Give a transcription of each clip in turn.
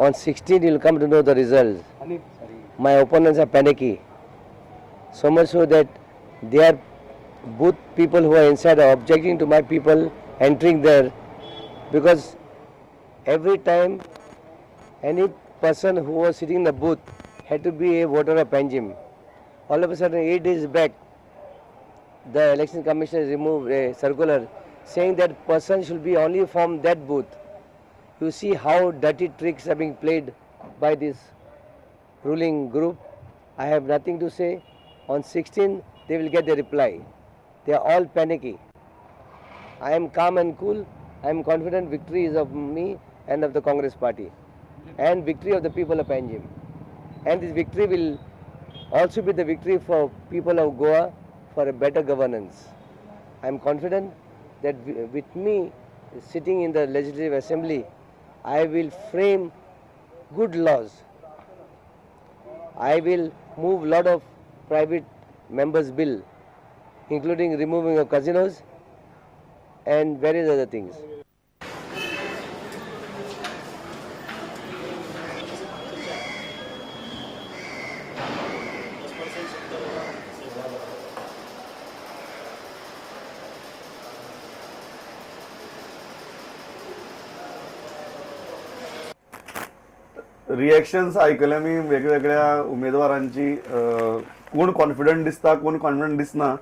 On 16 you will come to know the results. My opponents are panicky, so much so that they are booth people who are inside are objecting to my people entering there, because every time any person who was sitting in the booth had to be a voter of Panjim. All of a sudden, 8 days back, the election commission removed a circular saying that person should be only from that booth. You see how dirty tricks are being played by this ruling group. I have nothing to say. On 16, they will get the reply. They are all panicky. I am calm and cool. I am confident victory is of me and of the Congress party, and victory of the people of Panjim. And this victory will also be the victory for people of Goa for a better governance. I am confident that with me sitting in the Legislative Assembly, I will frame good laws. I will move lot of private members' bill, including removing of casinos and various other things. Reactions आयकले आमी वेगवेगळ्या उमेदवारांची, कोण confident दिसता कोण confident दिसना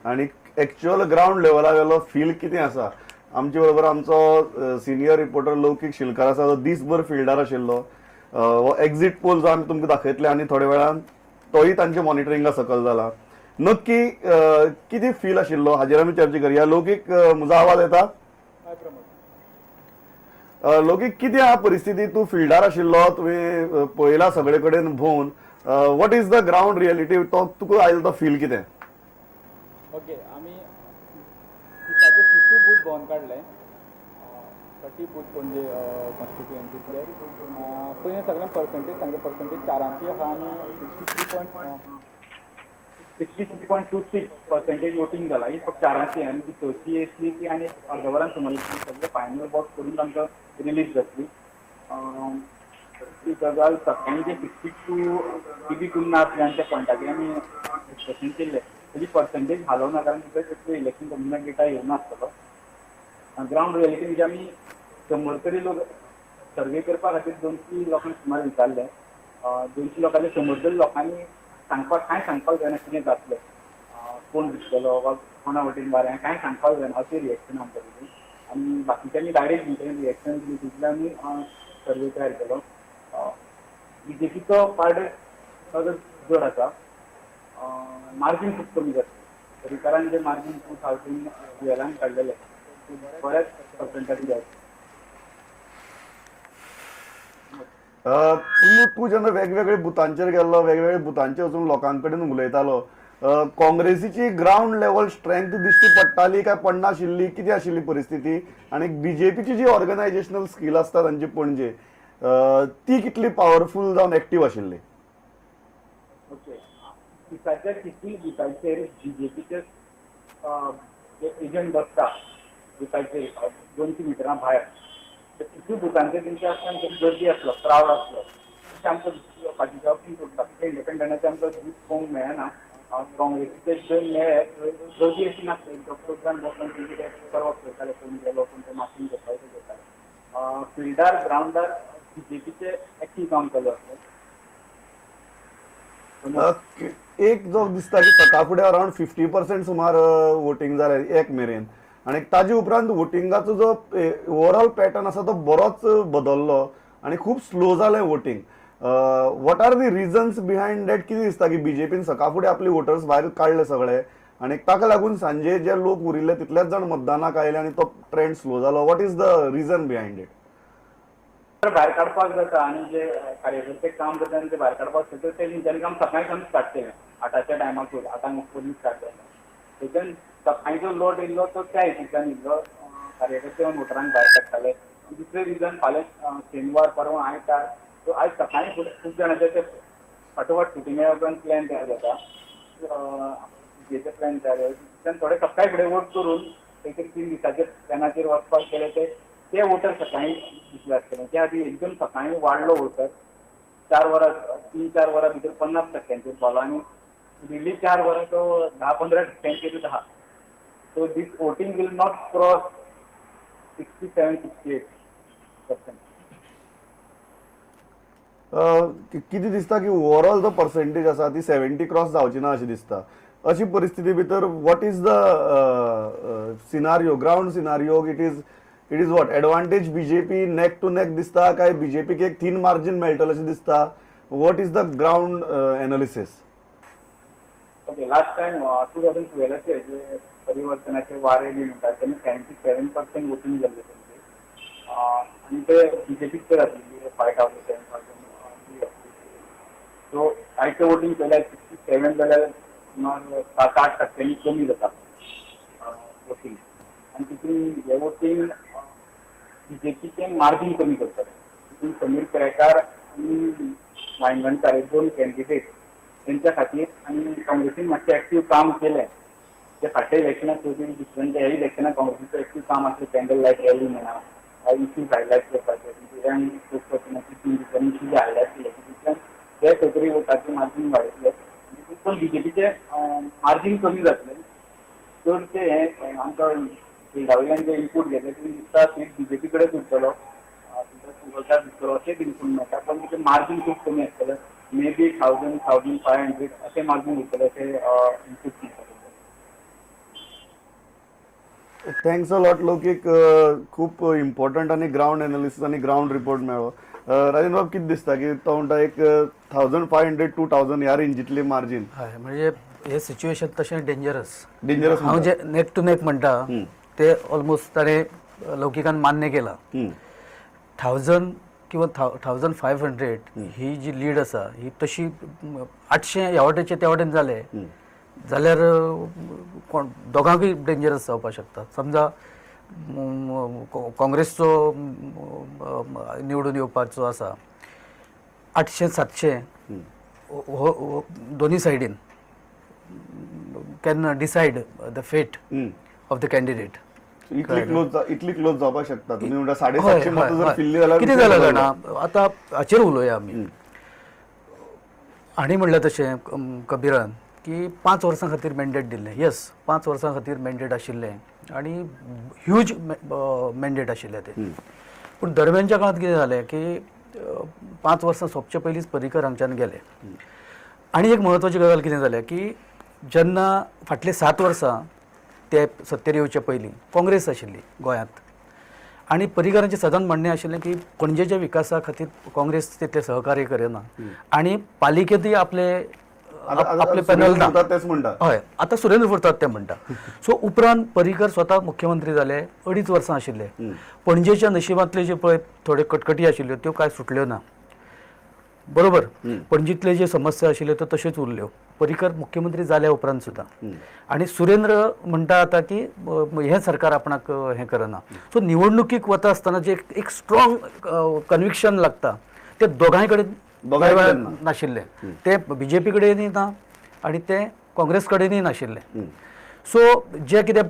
आनी actual ground लेवला वेलो फील कितें आसा. आमचे बरोबर आमचो सिनियर रिपोर्टर लौकीक शिलकार आसा, जो दीसभर फिल्डार आशिल्लो. हो एक्झिट पोल जो आमी तुमकां दाखयतले आनी थोड्या वेळान तोय तांच्या मॉनिटरिंगा सकल जाला. नक्की कितें फील आशिल्लो हाजेर आमी चर्चा करया. लौकीक, म्हजो आवाज येता? लौकीक, कितें आहा परिस्थिती? तूं फिल्डार आशिल्लो, तुवें पळयला सगळे कडेन भोंवन, what is the ground reality? तो तुका आयलो तो फील कितें? ओके, आमी दिसाचे 52 बूथ भोंवन काडले, 30 बूथ पणजे कॉन्स्टिट्युएन्सींतले. पयलीं सगळ्यांक पर्संटेज सांगता, पर्संटेज चारांची आहा आनी 63.26% वोटींग जाला. ही फक्त चारांची आनी ती चवथी आसली ती आनी अर्द वरान सुमार सगळें फायनल बॉक्स करून तांकां रिलीज जातली. ती गजाल सकाळीं जे 62 टीबी कुन्ना आसले आनी त्या पॉयंटाचेर आमी डिस्कशन केल्लें, तेजी पर्संटेज हालोवना कारण तितले इलेक्शन कमिशनाक डेटा येवना आसतलो. ग्रावंड रियलिटी म्हणजे आमी 100 तरी लोक सर्वे करपा खातीर 200 लोकांक सुमार विचारले. 200 लोकांचे 100 तरी लोकांनी सांगपाक कांय सांगपाक जायना कितें जातलें, कोण जिखतलो वा कोणा वटेन वारें, कांय सांगपाक जायना अशें रिएक्शन आमकां दिलें. आनी बाकीच्यांनी डायरेक्ट तेंच्यांनी रिएक्शन दिली, तितले आमी सर्वे तयार केलो. बीजेपीचो पार्ट चड आसा, मार्जीन खूब कमी जातलें. सरकारान जे मार्जीन 2012 काडलेले बऱ्याच पर्संटान जाता. तूं जेन्ना वेगवेगळे बुथांचेर गेल्लो, वेगवेगळे बुथांचेर वचून लोकां कडेन उलयतालो, काँग्रेसीची ग्रावंड लेवल स्ट्रेंथ दिश्टी पडटाली काय पडनाशिल्ली? कितें आशिल्ली परिस्थिती? आनी बीजेपीची जी ऑर्गनायजेशनल स्कील आसता तांची पणजे, ती कितली पावरफूल जावन एक्टीव आशिल्ली? ओके, दिसाच्या कितली बुथांचेर बीजेपीचे एजंट बसता बुथाचेर 200 मिटरां भायर, तितूय बुथांचेर तेंचे आसतना गर्दी आसलो, क्रावड आसलो. तशें आमकां बाकीच्या ऑप्शन सोडटा, इंडिपेंडंटाचे आमकां बूथ पळोवंक मेळना. काँग्रेसीचे जंय मेळ्ळे गर्दी अशी नासली, डॉक्टर जाण बसून तेंचे ते करप करताले, कोण गेलो कोण ते मार्कींग करपाक ते करताले. फिल्डार ग्रावंडार बीजेपीचे एक्टीव काम चालू आसलें. एक जो दिसता की सकाळ फुडें अरावंड 50% सुमार वोटींग जालें एक मेरेन, आनी ताजे उपरांत वोटिंगाचो जो ओवरऑल पॅटर्न आसा तो बरोच बदल्लो आनी खूब स्लो जालें voting. What are the reasons behind that? कितें दिसता की बीजेपीन सकाळ फुडें आपले वोटर्स भायर काडले सगळे आनी ताका लागून सांजे जे लोक उरिल्ले तितलेच जाण मतदानाक आयले आनी तो ट्रेंड स्लो जालो? What is the reason behind it? भायर काडपाक जाता आनी जे कार्यकर्ते काम करता आनी ते भायर काडपाक शकता, ते तेंच्यांनी काम सकाळी सावन स्टार्ट केलें, 8च्या टायमाकूच, 8 पयलीं स्टार्ट जालें. थंयच्यान सकाळी जो लोट येयल्लो तो त्या हितूंतल्यान येयल्लो, कार्यकर्ते येवन वोटरांक भायर काडटाले. दुसरें रिजन, फाल्यां शेनवार, परवां आयतार, सो आयज सकाळीं फुडें खूब जाणांचे ते फाटोफाट शुटिंगा उपरांत प्लॅन तयार जाता, प्लॅन तयार जाता. थोडे सकाळी फुडें वोट करून खंय तरी 3 दिसाच्या प्लॅनाचेर वचपाक गेले ते ते वोटर सकाळी दिसले आसतले. त्या खातीर एकदम सकाळी वाडलो वोटर, 4 वरां, 3-4 वरां भितर 50 टक्क्यांचेर पावलो आनी फुडली 4 वरां तो 10-15 टक्क्यांचेर आहा. So this voting will not cross 67, 68%. कितें दिसता की ओवरऑल जो पर्सेंटेज आसा ती 70 क्रॉस जावची ना अशें दिसता. अशी परिस्थिती भितर what is the scenario, ground scenario? It is what advantage BJP, neck to neck दिसता काय बीजेपीक एक थीन मार्जीन मेळटलें अशें दिसता? What is the ground analysis? Okay, last time 2012चे जे परिवर्तनाचे वारे बी म्हणटात, तेन्ना 77% वोटींग जाल्लें तेंचे आनी ते बीजेपीक चड आसलेली, 5,000, 7,000. सो आयचें वोटींग पळयल्यार 67 जाल्यार सुमार 7-8 टक्क्यांनी कमी जाता वोटींग आनी तितून हे वोटींग बीजेपीचें मार्जीन कमी करतलें. तितून समीर केळेकार आनी वायंगणकार हे दोन कॅन्डिडेट तेंच्या खातीर आनी काँग्रेसीन मातशें एक्टीव काम केलें ते फाटल्या इलेक्शनाक तरी डिफरंट. ह्या इलेक्शनाक काँग्रेसीचो एक्टीव काम आसलें, कॅन्डल लायट रॅली म्हणा, इश्यूज हायलायट करपाचे, यंग स्पोक्सपर्सनाची तीन इश्यूज हायलायट केले. तितूंतल्यान ते खंय तरी वोटाचें मार्जीन वाडयतले, पूण बीजेपीचें मार्जीन कमी जातलें. चडशें हें आमकां फिल्डा वयल्यान जे इनपूट घेतले तितून दिसता सीट बीजेपी कडेच उरतलो, तुमकां दिसतलो अशेंच इनपूट मेळटा, पण तेचें मार्जीन खूब कमी आसतलें. Maybe 1,000, 1,500 अशें मार्जीन उरतलें अशें इनपूट मेळटा. Thanks a lot लौकीक, खूप इम्पॉर्टंट आनी ग्रावंड एनालिसीस आनी ग्रावंड रिपोर्ट मेळ्ळो. राजेंद्र बाब, कितें दिसता की तो म्हणटा एक 1,500, 2,000 ह्या रेंजीतली मार्जीन? हय, म्हणजे हे सिच्युएशन तशें डेंजरस. डेंजरस. हांव जे नेक टू नेक म्हणटा ते ऑलमोस्ट ताणें लौकिकान मान्य केलां. 1,000 किंवा 1,500 ही जी लीड आसा ही तशी 800 ह्या वटेचे त्या वटेन जाले जाल्यार कोण दोगांकूय डेंजरस जावपाक शकता. समजा काँग्रेसचो निवडून येवपाचो आसा, 800 700 हो हो दोन्ही सायडीन can decide the fate of the candidate. इतली क्लोज जावपाक शकता तुम्ही म्हणटा? 750 मतां जर फिरली जाल्यार कितें जालें जाणा, आतां हाचेर उलोवया आमी. हांणी म्हणलें तशें कबीरान की 5 वर्सां खातीर मॅन्डेट दिल्लें. येस, 5 वर्सां खातीर मॅन्डेट आशिल्लें आनी ह्यूज मॅन्डेट आशिल्लें तें. पूण दरम्यानच्या काळांत कितें जालें की 5 वर्सां सोंपचे पयलींच पर्रीकर हांगच्यान गेले. आनी एक म्हत्वाची गजाल कितें जाल्या की जेन्ना फाटलीं 7 वर्सां ते सत्तेर येवचे पयलीं काँग्रेस आशिल्ली गोंयांत आनी पर्रीकरांचें सदांच म्हणणें आशिल्लें की पणजेच्या विकासा खातीर काँग्रेस तितलें सहकार्य करिना आनी पालिकेंतूय आपले आपले पॅनल ना. तेच म्हणटा. हय, आतां सुरेंद्र फुरतात ते म्हणटा. सो उपरांत पर्रीकर स्वता मुख्यमंत्री जाले, अडीच वर्सां आशिल्ले. पणजेच्या नशिबांतले जे पळय थोड्यो कटकटी आशिल्ल्यो त्यो कांय सुटल्यो ना, बरोबर? पणजीतले जे समस्या आशिल्ल्यो त्यो तश्योच उरल्यो पर्रीकर मुख्यमंत्री जाल्या उपरांत सुद्दां. आनी सुरेंद्र म्हणटा आतां की हें सरकार आपणाक हें करना. सो निवडणुकीक वता आसतना जे एक स्ट्रॉंग कन्विक्शन लागता ते दोगांय कडेन दोगांय कडेन ना. नाशिल्लें. ते बीजेपी कडेनूय ना आनी ते काँग्रेस कडेनूय नाशिल्लें. सो जें कितें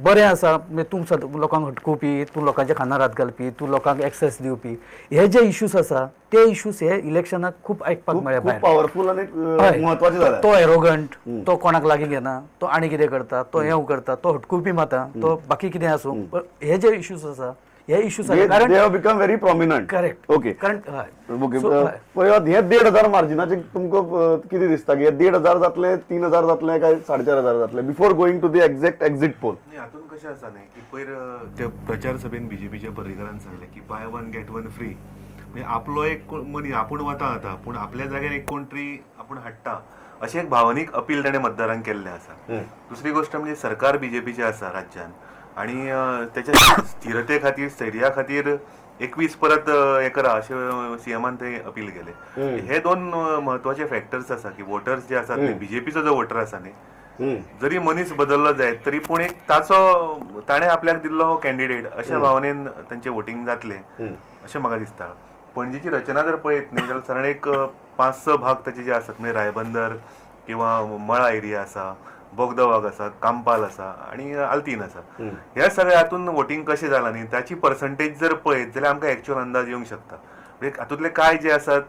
बरें आसा, म्हणजे तूं सद लोकांक हटकुपी, तूं लोकांच्या खांदार हात घालपी, तूं लोकांक एक्सेस दिवपी, हे जे इश्यूज आसा ते इश्यूज हे इलेक्शनाक खूब आयकपाक मेळ्ळे खूप भायर. पॉवरफुल आणि महत्वाचे जाले. तो एरोगंट, तो कोणाक लागीं घेना, तो आनी कितें करता, तो हें करता, तो हटकुपी माता, तो बाकी कितें आसूं, पण हे जे इश्यूज आसा हे इश्यूज कारण They have become very prominent. Correct. कारण हय. ओके. So, हय. पळयात, हे 1,500 मार्जिनाचे तुमकां कितें दिसता की हे 1,500 जातले, 3,000 जातले काय 4,500 जातले, before going to the exact exit poll? नाही, हातून कशें आसा न्ही की पयर त्या प्रचार सभेन बीजेपीच्या पर्रीकरान सांगलें की buy one get one free. म्हणजे आपलो एक कोण मनीस आपूण वता आतां, पूण आपल्या जाग्यार एक कोण तरी आपूण हाडटा अशें एक भावनीक अपील ताणें मतदारांक केल्लें आसा. दुसरी गोश्ट म्हणजे सरकार बीजेपीचें आसा राज्यान आणि त्याच्या स्थिरते खातीर, स्थैर्या खातीर 21 परत हें करा अशें सीएमान ते अपील केलें. हे दोन म्हत्वाचे फॅक्टर्स आसा की वोटर्स जे आसात, बीजेपीचो जो वोटर आसा न्ही, जरी मनीस बदललो जायत तरी पूण एक ताचो ताणें आपल्याक दिल्लो हो कॅन्डिडेट अशा भावनेन तांचें वोटींग जातलें अशें म्हाका दिसता. पणजेची रचना जर पळयत न्ही जाल्यार सादारण एक पांच स भाग ताचे जे आसात, म्हणजे रायबंदर किंवा मळा एरिया आसा. बोगदा वाग आसा, कांपाल आसा आनी आल्तीन आसा. ह्या सगळ्या हातून वोटींग कशें जालां न्ही ताची पर्संटेज जर पळयत जाल्यार आमकां एक्चुअल अंदाज येवंक शकता. म्हणजे हातूंतले कांय जे आसात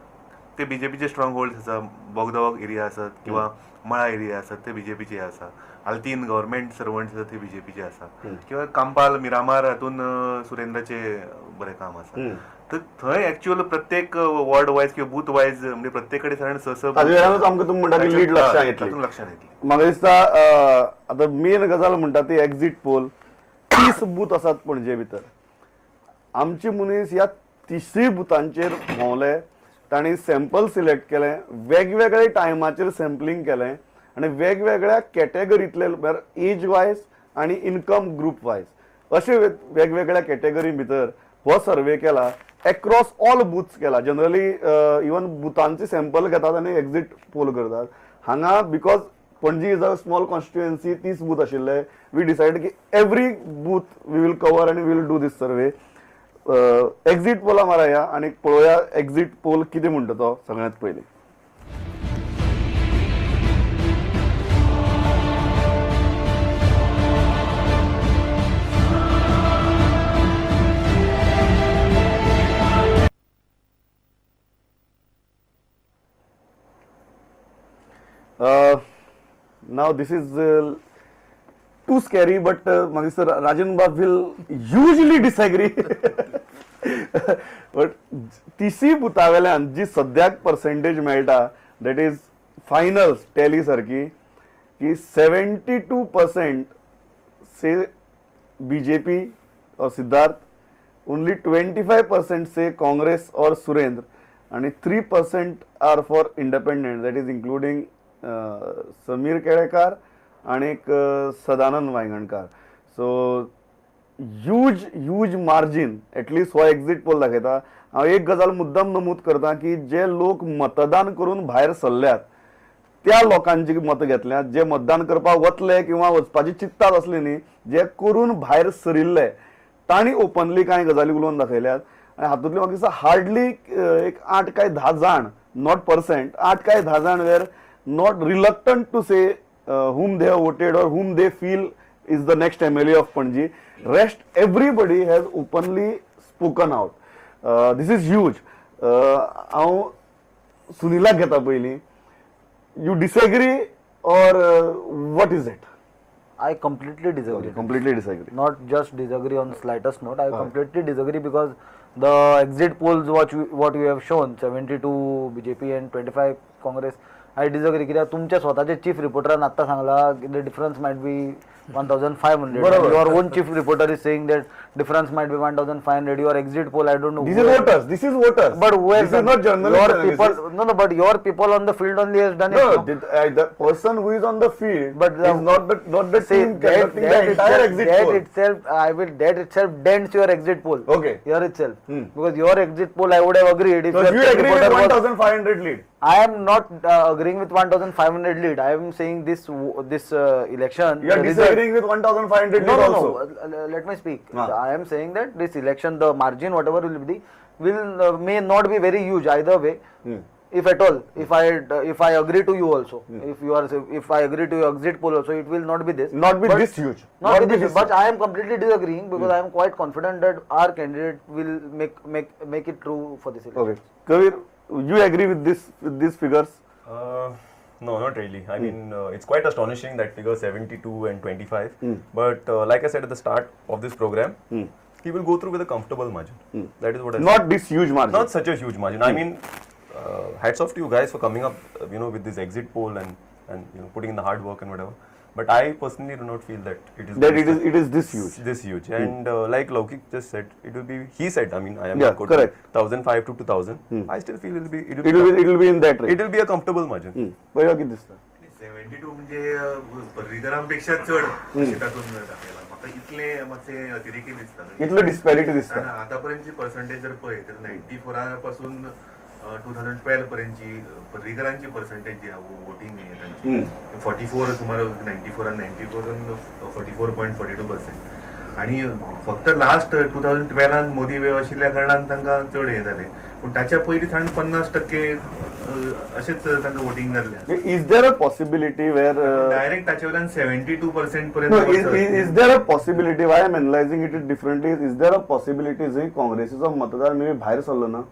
ते बीजेपीचे स्ट्रॉंग होल्ड्स आसा, बोगदा एरिया आसत किंवा मळा एरिया आसत ते बीजेपीचे आसा, आल्तीन गव्हर्मेंट सर्वंट्स आसा ते बीजेपीचे आसा, किंवा कांपाल मिरामार हातून सुरेंद्राचे बरें काम आसा. तर थंय एक्चुअल प्रत्येक वॉर्ड वायज किंवा बूथ वायज म्हणजे प्रत्येक कडेन साधारण स स ताजे वेल्यानूच आमकां तुमी म्हणटा की लीड लक्षांत येतली. तातूंत लक्षांत येतली. म्हाका दिसता आतां मेन गजाल म्हणटा ती एक्झीट पोल. 30 बूथ आसात पणजे भितर. आमचे मनीस ह्या 30 बुथांचेर भोंवले, तांणी सॅम्पल सिलेक्ट केलें, वेगवेगळे टायमाचेर सॅम्पलींग केलें आनी वेगवेगळ्या कॅटेगरींतले म्हळ्यार एज वायज आनी इनकम ग्रूप वायज अशे वेगवेगळ्या कॅटेगरी भितर हो सर्वे केला, एक्रॉस ऑल बुथ्स केला. जनरली इवन बुथांचे सॅम्पल घेतात आनी एक्झीट पोल करतात. हांगा because Panaji is a small constituency, 30 booth आशिल्ले, we decide की every booth we will cover आनी we will do this survey. Exit पोला मारया आनी पळोवया एक्झीट पोल कितें म्हणटा तो सगळ्यांत पयलीं. Now this is too scary, but म्हाका दिसता राजन बाब will usually disagree. But तिसी बुथा वेल्यान जी सद्याक पर्सेंटेज मेळटा that is final tally सारकी की 72% say BJP or Siddharth, only 25% say Congress or Surendra, आणि 3% are for independent, that is including Sameer Kelekar आणि एक Sadanand Vaingankar. So huge huge margin at least हो एक्झिट पोल दाखयता. हांव एक गजाल मुद्दम नमूद करता की जे लोक मतदान करून भायर सरल्यात त्या लोकांची मतां घेतल्यात, जे मतदान करपाक वतले किंवा वचपाची चिंततात आसले न्ही, जे करून भायर सरिल्ले तांणी ओपनली कांय गजाली उलोवन दाखयल्यात. आनी हातूंतले म्हाका दिसता हार्डली एक 8 काय 10 जाण, not percent, 8 काय 10 जाण were not reluctant to say whom they have voted or whom they feel is the next MLA of Panaji. Rest everybody has openly spoken out. This is huge. हांव सुनिलाक घेता पयलीं. You disagree or what is it? I completely disagree. Completely disagree. Not just disagree on slightest note. I completely disagree because the exit polls what we have shown, 72 BJP and 25 Congress. I disagree. कित्याक तुमच्या स्वताचे chief रिपोर्टरान आत्ता सांगला the difference might be 1500. बरोबर. Your own chief reporter is saying that difference might be 1500. Your exit poll, I don't know. This is voters. This is voters. But who has this is done- not journalist Your analysis. people, no, but your people on the field only has done No, it. No? the person who is on the field But the- is not the See, team conducting the entire exit that poll. itself, I will. That itself dents your exit poll. Okay. Your itself, because your exit poll, I would have agreed if So your you chief agree with reporter was. 1500 lead? I am not agreeing with 1500 lead. I am saying this election. You are the result- disagreeing with 1500 No, lead no, also. no. Let me speak. Ah. I am saying that this election, the margin, whatever will be, will may not be very huge either way. If at all, if I agree to you also, if I agree to your exit poll also, it will not be this. Not be But- this huge. Not be this huge. But I am completely disagreeing because I am quite confident that our candidate will make it true for this election. Okay. Kabir, you agree with this with these figures? No, not really. I mean, it's quite astonishing that figure 72 and 25. But like I said at the start of this program, he will go through with a comfortable margin. That is what I said. Not this huge margin. Not such a huge margin. I mean, hats off to you guys for coming up, with this exit poll and putting in the hard work and whatever. But I personally do not feel that it is That it is this huge. This huge. And like Laukik just said, it will be. He said, I mean, I am Yeah, not quoting, correct. 1,005 to 2,000. I still feel it will be. It will be in that range. It will be a comfortable margin. पळोवया कितें दिसता. 72 म्हणजे पर्रीकरांपेक्षा चड अशें तातूंत दाखयलां. म्हाका इतलें मातशें अतिरेकी दिसता. इतलो डिस्पॅरिटी दिसता. कारण आतापर्यंतची पर्संटेज जर पळयत तर 94 पासून 2012 पर्यंतची पर्रीकरांची पर्संटेज जी आहा वोटींग तांची 44 सुमार 94 94 44.42%. आणि फक्त लास्ट 2012 मोदी वेव आशिल्ल्या कारणान तांकां चड हें जालें, पूण ताच्या पयलीं सावन 50% अशेंच तांकां वोटींग जाल्लें. Is there a possibility where direct ताचे वयल्यान 72% पर्यंत No, is, वचत. is there a possibility, why I'm analyzing it differently, is there a possibility जंय काँग्रेसीचो मतदार मे बी भायर सरलो ना?